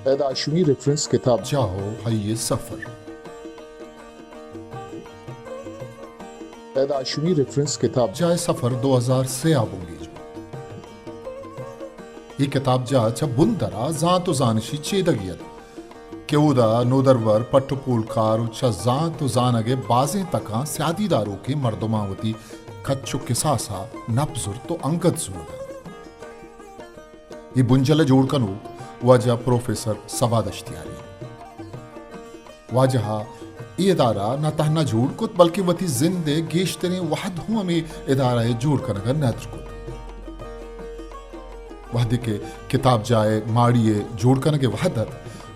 سید ہاشمی ریفرنس کتاب۔ جاہ ءُ ہئی ءِ سفر۔ سید ہاشمی ریفرنس کتاب۔ جاہ ءِ سفر دو ہزار سے ءَ بنگیج بوت۔ اے کتابجاہ چہ بندر ءَ زانت ءُ زانشی چیدگے ات کہ اودا نودربر، پٹ ءُ پولکار ءُ چہ زانت ءُ زانگ ءِ بازیں تکاں سیادی داروکیں مردماں وتی کچ ءُ کساس ءَ نپ زرت ءُ انگت زورگ ءَ اَنت۔ اے بنجل ءِ جوڑ کنوک واجہ پروفیسر صبا دشتیاری اَنت۔ واجہ ءَ اے ادارہ نہ تہنا جوڑ کت، بلکیں وتی زند ءِ گیشتریں وہد ہوں ہمے ادارہ ءِ جوڑ کنگ ءَ ندر کت۔ وہدے کہ کتابجاہ ءِ ماڑی ءِ جوڑ کنگ ءِ وہد ات،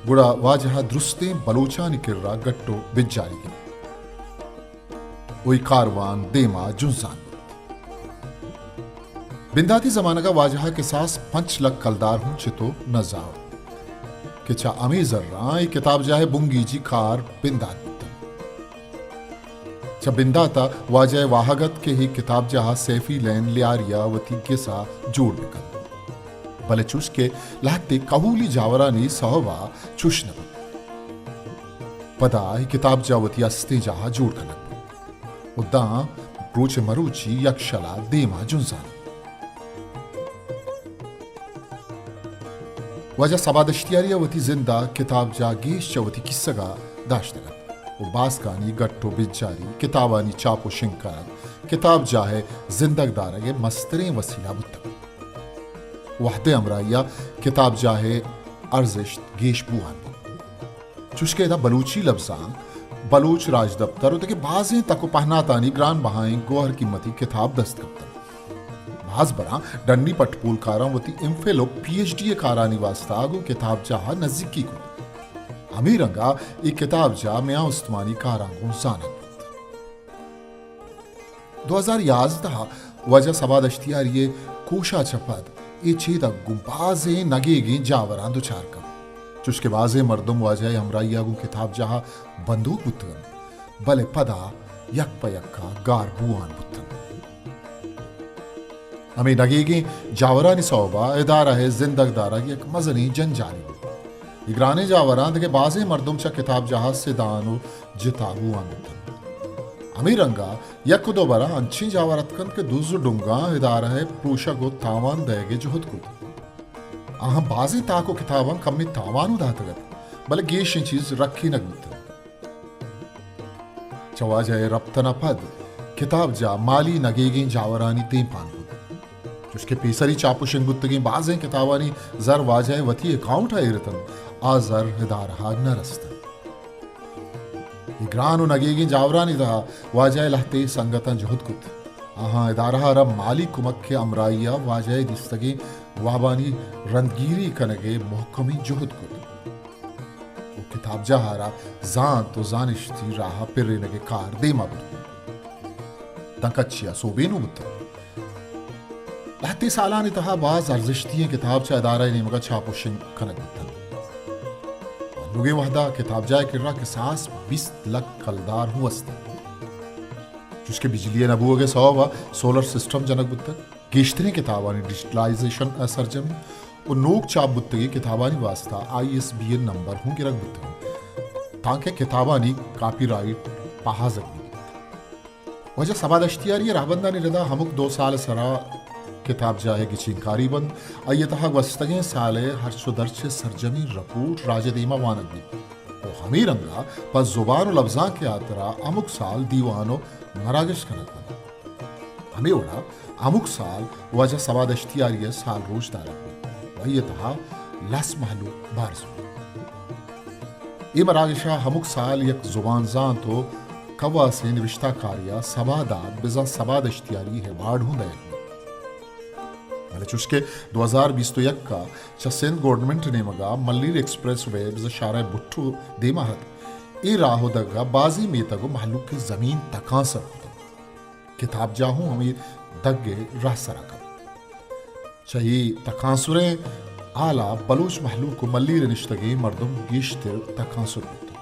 گڑا واجہ ءَ درستیں بلوچانی کرا گٹ ءُ بجاری گپت۔ ءُ اے کاروان دیما جنزان بوت۔ بنداتی زمانگ ءَ واجہ ءِ کساس پنچ لکھ کلدار ہوں چتو نہ زاوت کہ چہ ہمے زراں اے کتابجاہ ءِ بنگیجی کار بندات بوتگ۔ چہ بندات ءَ واجہ ءِ واہگ ات کہ اے کتابجاہ ءَ سیفی لین لیاری ءَ وتی گس ءَ جوڑ بہ کنت، بلے چوش کہ لہتے کہولی جاورانی سوب ءَ چوش نہ بوت۔ پدا اے کتابجاہ وتی استیں جاہ ءَ جوڑ کنگ بوت ءُ داں روچ مروچی یک شلا دیما جنزان۔ واجہ صبا دشتیاری ءَ وتی زند ءَ کتابجاہ گیش چہ وتی کیسگ ءَ داشتگ ات ءُ باسکانی گٹ ءُ بجاری، کتابانی چاپ ءُ شنگ کنگ، کتابجاہ ءِ زندگ دارگ ءِ مستریں وسیلہ بوتگ۔ وہد ءِ ہمراہی ءَ کتابجاہ ءِ ارزشت گیش بوان بوت۔ چوشکہ ادا بلوچی لبزانک، بلوچ راجدپتر ءُ دگہ بازیں تک ءُ پہناتانی گران بہائیں گوہر قیمتی کتاب دست کپتنت۔ باز براں ڈنی پٹ پولکاراں وتی ایم فل ءُ پی ایچ ڈی ءِ کارانی واستا گوں کتابجاہ ءَ نزیکی کت۔ ہمے رنگ ءَ اے کتابجاہ میان استمانی کاراں گوں زانگ بوت۔ دو ہزار یازدہ ءَ واجہ صبا دشتیاری ءِ کوش ءَ چہ پد اے چیدگ گوں بازیں نگیگیں جاوراں دچار کپت۔ چوشکہ بازیں مردم واجہ ءِ ہمراہی ءَ گوں کتابجاہ ءَ بندوک بوتگ انت، بلے پدا یک پہ یک ءَ گار بوان بوت انت۔ ہمے نگیگیں جاورانی سوب ءَ ادارہ ءِ زندگ دارگ یک مزنیں جنجالے بوت۔ اے گرانیں جاوراں دگہ بازیں مردم چہ کتابجاہ ءَ سدان ءُ جتا بوان بوت انت۔ ہمے رنگ ءَ یک ءُ دو برا انچیں جاور اتک انت کہ دز ءُ ڈنگاں ادارہ ءِ پروشگ ءُ تاوان دئیگ ءِ جہد کت۔ آہاں بازیں تاک ءُ کتاباں کمے تاوان اوں داتگ ات، بلے گیشیں چیز رکینگ بوت انت۔ چہ واجہ ءِ رپتن ءَ پد کتابجاہ مالی نگیگیں جاورانی دیمپان بوت، چوشکہ پیسری چاپ ءُ شنگ بوتگیں بازیں کتابانی زر واجہ ءِ وتی اکاؤنٹ ءَ ایر اتنت، آ زر ادارہ ءَ نہ رستنت۔ اے گران ءُ نگیگیں جاورانی تہا واجہ ءِ لہتے سنگتاں جہد کت۔ آہاں ادارہ ءَ را مالی کمک ءِ ہمراہی ءَ واجہ ءِ دیستگیں وابانی رندگیری کنگ ءِ مہکمیں جہد کت ءُ کتابجاہ ءَ را زانت ءُ زانشتی راہ ءَ پرینگ ءِ کار دیما برت۔ داں کچے ءَ سوبین اوں بوتگ۔ لہتے سالانی تہا باز ارزشتی ئیں کتاب چہ ادارہ ءِ نیمگ ءَ چاپ ءُ شنگ کنگ بوتگ۔ انوگیں وہد ءَ کتابجاہ ءِ کرا کساس بیست لکھ کلدار ہوں است انت۔ چوشکہ بجلی ءِ نہ بوہگ ءِ سوب ءَ سولر سسٹم جنگ بوتگ۔ گیشتریں کتابانی ڈیجیٹلائزیشن ءِ سرجمی ءُ نوک چاپ بوتگیں کتابانی واستا I S B N number ہوں گرگ بوتگ انت، تانکہ کتابانی کاپی رائٹ پہازگ بہ بیت۔ واجہ صبا دشتیاری ءِ رہبندانی ردا ہمک دو سال ءِ سرا کتابجاہ ءِ گچینکاری بنت۔ آئی ءِ تہا گوستگیں سال ءِ ہرچ ءُ درچ ءِ سرجمیں رپورٹ راج ءِ دیما وانگ بیت ءُ ہمے رنگ ءَ پہ زبان ءُ لبزانک ءِ ہاترا ہمک سال دیوان ءُ مراگش کنگ بنت۔ ہمے وڑا ہمک سال واجہ صبا دشتیاری ءِ سال روچ دارگ بیت ءُ آئی ءِ تہا لس مہلوک بہر زورت۔ اے مراگش ءَ ہمک سال یک زبان زانت ءُ کواسیں نبشتہ کارے ءَ صبا داد، بزاں صبا دشتیاری ایوارڈ ہوں دئیگ بیت۔ بلے چوشکہ دو ہزار بیست ءُ یک ءَ چہ سندھ گورنمنٹ ءِ نیمگ ءَ ملیر ایکسپریس وے بزاں شاہراہ بھٹو دیما ات، اے راہ ءُ دگ ءَ بازیں میتگ ءُ مہلوک ءِ زمین تکانسر کتگ۔ کتابجاہ ہوں ہمے دگ ءِ راہ سرا کپت۔ چہ اے تکانسریں ہال ءَ بلوچ مہلوک ءُ ملیر ءَ نشتگیں مردم گیشتر تکانسر بوتگ۔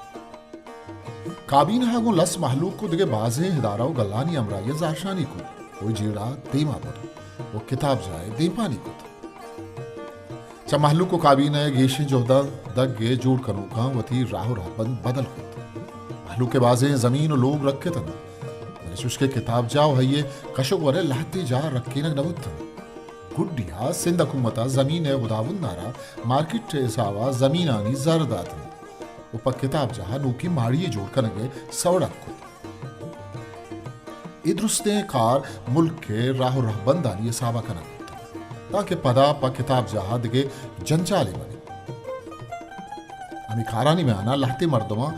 کابینہ ءَ گوں لس مہلوک ءُ دگہ بازیں ادارہ ءُ گلانی ہمراہی ءَ زہرشانی کت ءُ اے جیڑہ دیما برت ءُ کتابجاہ ءِ دیمپانی کت۔ چہ مہلوک و کابینہ ء گیشیں جہداں دگ ء جوڑ کنوکاں وتی راہ و رہبند بدل کت۔ مہلوک ء بازیں زمین و لوگ رکت انت، بلے چوشکہ کتابجاہ و آئی ء کشگ ور ء لہتے جاہ رکینگ نہ بوت انت۔ گڈی ء سندھ حکومت ء زمین ء ہداونداں را مارکیٹ ء حساب ء زمینانی زر دات انت و پہ کتابجاہ ء نوکیں ماڑی ء جوڑ کنگ ء سوڑگ کت۔ اے درستیں کار ملک ء راہ و رہبندانی حساب ء کنگ بوت انت، تانکہ پدا پہ کتابجاہ ء دگہ جنجالے بنت۔ ہمے کارانی میان ء لہتے مردماں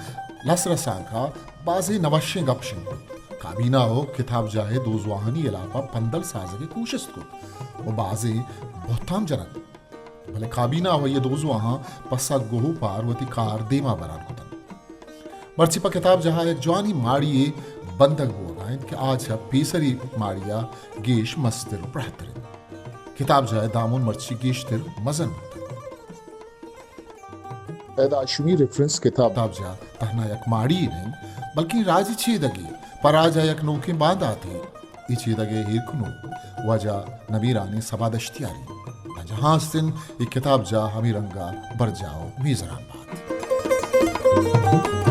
لس رسانک ء بازیں نوشیں گپ شنگ کت۔ کابینہ و کتابجاہ ء دوزواہانی ہلاپ ء پندل سازگ ء کوشست کت و بازیں بہتام جنگ بوت۔ بلے کابینہ و آئی ء دوزواہاں پہ سگ و ہوپار وتی کار دیما بران کت انت۔ مرچی پہ کتابجاہ ء یک جوانیں ماڑی یے بندگ بوگا انت کہ آ چہ پیسری ماڑی ء گیش مستر و پراہتر انت۔ کتابجاہ ء دامن مرچی گیشتر مزن بوت انت۔ اے داشمی ریفرنس کتاب۔ کتابجاہ تہنا یک ماڑی یے نہ انت، بلکیں راجی چیدگے، پہ راج ء یک نوکیں بانداتے۔ اے چیدگ ء ہیر کنوک واجہ نمیرانیں سبا دشتیاری۔ جہاں استن اے کتابجاہ ہمے رنگا برجاہ و میزران بات۔